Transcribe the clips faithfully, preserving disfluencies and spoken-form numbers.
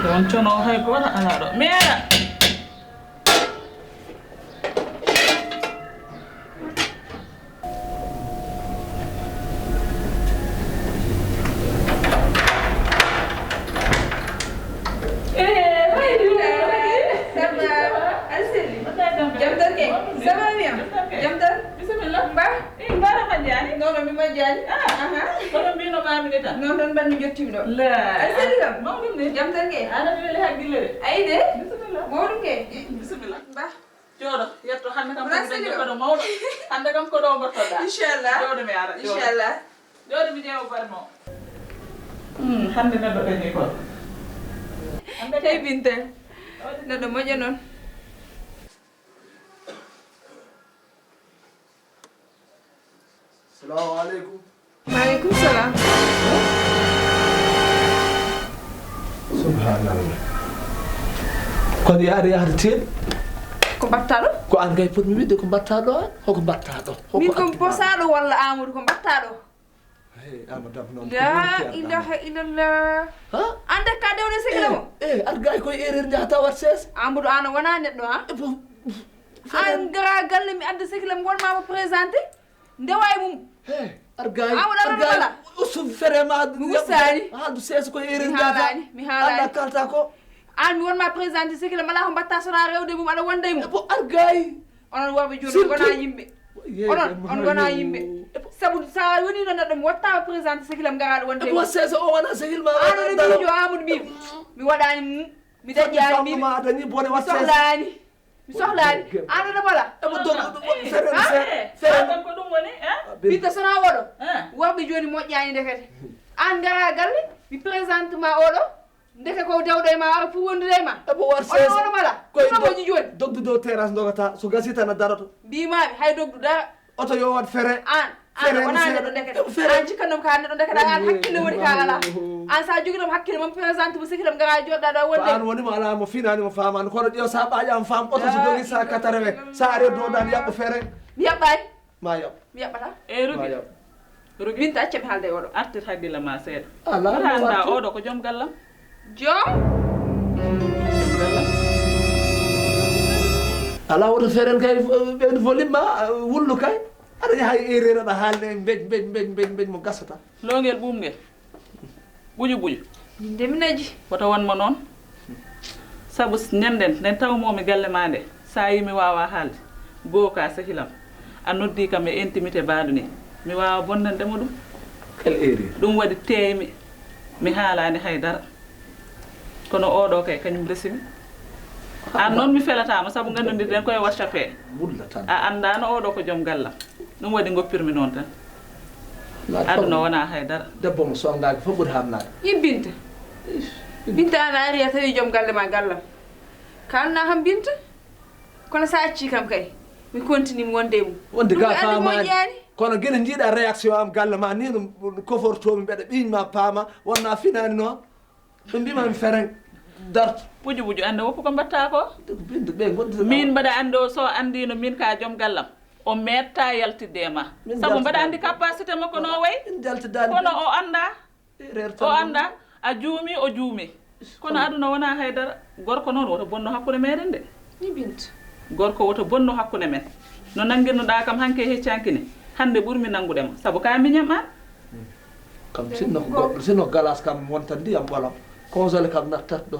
On cono hay gooto alaa ɗo. Meeɗa. Eh, hay dula. Ça va? Aseli. Jam tan ke? Ça va bien? Jam tan? Bisimilla. Mba? Eh, mbaɗa majjaani? Non, non, mi majjaani. Ah. Aha. Kono mbino maami de tan. Non, non, mbaɗmi jottimi ɗo. La. Aseli kam? Mawɗum ni? Jam tan ke? Aɗa weli hakkille de. Ayi de? Bisimilla. Mawɗum ke? Bisimilla. Mba? Jooɗo, yetto, hannde kam ko dañde koɗo mawɗo. Hannde kam ko ɗo mbattoɗa. Inchallah. Jooɗo mi ara, jooɗo. Inchallah. Jooɗo mi ƴeewa bone mo. Hmm, hannde neɗɗo dañi ko. Hannde kay Binta. Neɗɗo moƴƴo noon. Salamu aleykum. Maaleykum salam. Subhanallah. Kono yaade yahde teen. Ko mbaɗtaa ɗo? Ko aan kay potmi wiɗde ko mbaɗtaa ɗo aan? Hoko mbaɗtaa ɗo? Hoko Min ko addi ma? Bosaaɗo walla Amadou, ko mbaɗtaa ɗo? Hey, Amadou Abou noon ko La yonki adda ilaha illallah. Ha? Aan de ka dewde sikla mo? Eh, eh, ar gay koye erreur njahata wat sees. Amadou, aan wona neɗɗo, ha? E bo- Aan gara galle mi adda sikla mo wonma mo présenté. Ndewa e mum. He, ar gay, Amadou ar gay, wala? Ustu fere ma. Mi ustaani. Haaldu seeso ko eri. Mi haalaani, mi haalaani. Anda kalta ko. Aan mi wonma présenté sikila mala ko mbatta sona rewde mum aɗa wonde mum. Ebo ar gay. Onon worɓe jooni on ngona yimɓe. Onon on ngona yimɓe. Sabu sa woni ɗo neɗɗo mi watta présenté sikila mi gara aɗa wonde mum. Ebo seeso o wona sikil ma. Aan on miijo Amadou mi. Mi waɗani mum. Mi dañani mi. Ma dañi bone watta. Sohlaani. Mi sohlaani. Aan aɗa bala. Emo dogo ɗum waɗi fere mi seeɗa. Fere. Ko ɗum woni, eh? Bitta sona oɗo. Eh. Worɓe jooni moƴƴaani ndekete. Aan ngara galle, mi présente ma oɗo. Ndeke ko dewɗo e ma, ara pour wondude e ma. Emo war seesa. Oɗo bala. Koye ɗum moƴƴi jooni. Dogdu dow terrasse ndogata, so gasi tan a daroto. Mbimaami, hay dogdu dara. Oto yo waɗ fere. Aan, aan wona neɗɗo ndekete. Aan cikkanno mi ka neɗɗo ndekete, aan hakkille woni ka alaa. Aan sa jogiɗo mi hakkille mo présente mo sikkilam gara joɗɗa ɗo wonde. Ko aan woni mo alaa mo finaani mo faamaani. Kono ƴeew sa ɓaaƴaama faam oto so dogi sa quatre-vingts. Sa ari dodan yaɓɓo fere. Mi yaɓɓaani. Ma yaɓ. Mi yaɓɓata. E Rugi. Ma yaɓ. Rugi. Min ta acca mi haalda e oɗo. Artir hakkille ma seeɗa. Alaa. Wota annda oɗo ko joom gallam. Joom? Alaa woto feren kay, eh, ɓen volume ma, eh, wullu kay. Aɗa yaha e erreur aɗa haalde mbej, mbej, mbej, mbej, mbej mo gasata. Longel ɓuumngel. Ɓuju ɓuju. Min de mi naji. Woto won mo noon. Sabu s-, nden nden, nden tawmomi galle ma nde. Sa yi mi wawa haalde. Gooka sehilam. A noddi kam e intimité baɗo ni. Mi wawa bonnande mo ɗum. Quelle erreur? Ɗum waɗi teeymi. Mi haalani hay dara. Kono oɗo kay, kañum resimi. An noon mi felatama, sabu gandondirɗen koye WhatsApp he. Wulla tan. A andano oɗo ko joom gallam. Ɗum waɗi goppirmi noon tan. Aduna wona hay dara. Debbo mo songaaki fof ɓuri hamnaade. Yi Binta. Ish, Binta. Binta an a ari a tawi joom galle ma gallam. Kalna kam Binta. Kono sa acci kam kay. Mi continue mi wonde e mum. Wonde ga famaani. Kono gila jiiɗa réaction am galle ma ni no kofortomi mbeɗa ɓiñ ma paama wonna finani noon. Ɓe mbima mi feren darto. Ɓuju ɓuju, ande woppu ko mbatta ko. Binde ɓe gondi. Min mbaɗa ande o so andino min ka joom gallam. O metta yaltidde e ma. Sabu mbaɗa andi capacité makko no wayi. Min jaltidani. Kono o anda. O anda. A juumi, o juumi. Kono aduna wona haydara. Gorko noon woto bonno hakkunde meɗen de. Ni Binta. Gorko woto bonno hakkunde men. No nangirnoɗa kam hanke e heccanki ni. Hande ɓurmi nangude ma. Sabu ka miñam an. Kam sinno ko goɗɗo, sinno galas kam wonta ndiyam ɓolam. Konsole kam nattat ɗo.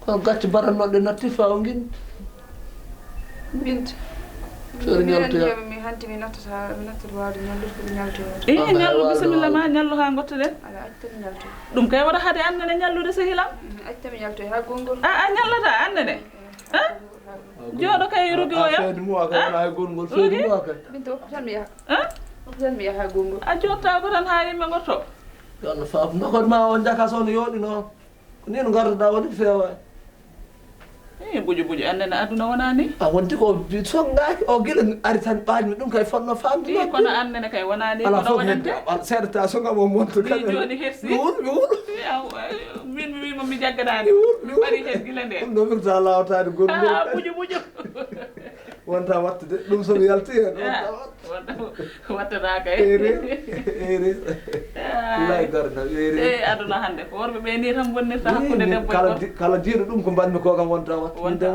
Kono gacce barannoɗe natti fawo ngin. Binta. Feere ñaltoya. Mi hanti mi nattata, mi nattata wawde ñallude ko mi ñaltoya. Eh, ñallu bisimilla ma, ñallu ha gotta de. Ala acca mi ñaltoya. Ɗum kay waɗa hade annene ñallude sehilam. Mm, acca mi ñaltoya ha gongol. A, a ñallata annene? Ha? Jooɗo kay Rugi oya. Feedi mo kay wona hay gongol, feedi mo kay. Binta, woppu tan mi yaha. Ha? Woppu tan mi yaha gongol. A jotta ko tan ha yimɓe gotto. Yo Allah faam. Nokon ma on jaka son yoɗi no. Ko ni no ngarduɗa woni ko feewaani. Eh, ɓuju ɓuju, annene aduna wona ni. A wonti ko bi-, sonngaaki o gila ari tan ɓaajmi ɗum kay fotno faamde. Ii, kono annene kay wona ni, ala kono fof wonande. Seeɗa ta sonnga mo monto. Ni kala. Jooni hersi. Mi wul, mi wul. Ii, aw, aw, min mi wiima mi jagganaani. Mi wul, mi wul. Mi ɓari heen gila nde. Ɗum ɗo wirta lawtaade gongol. Ah, ɓuju ɓuju. Wonta wattude. Ɗum so mi yalti heen, wonta wattude. Wonta, wattata kay. Ere, ere. Lay garda ɓeeri. E aduna hannde ko worɓe ɓe ni tan bonnirta hakkunde debbo e gorko. Kala diiɗo ɗum ko mbanmi ko kam wonta wattu. Wonta.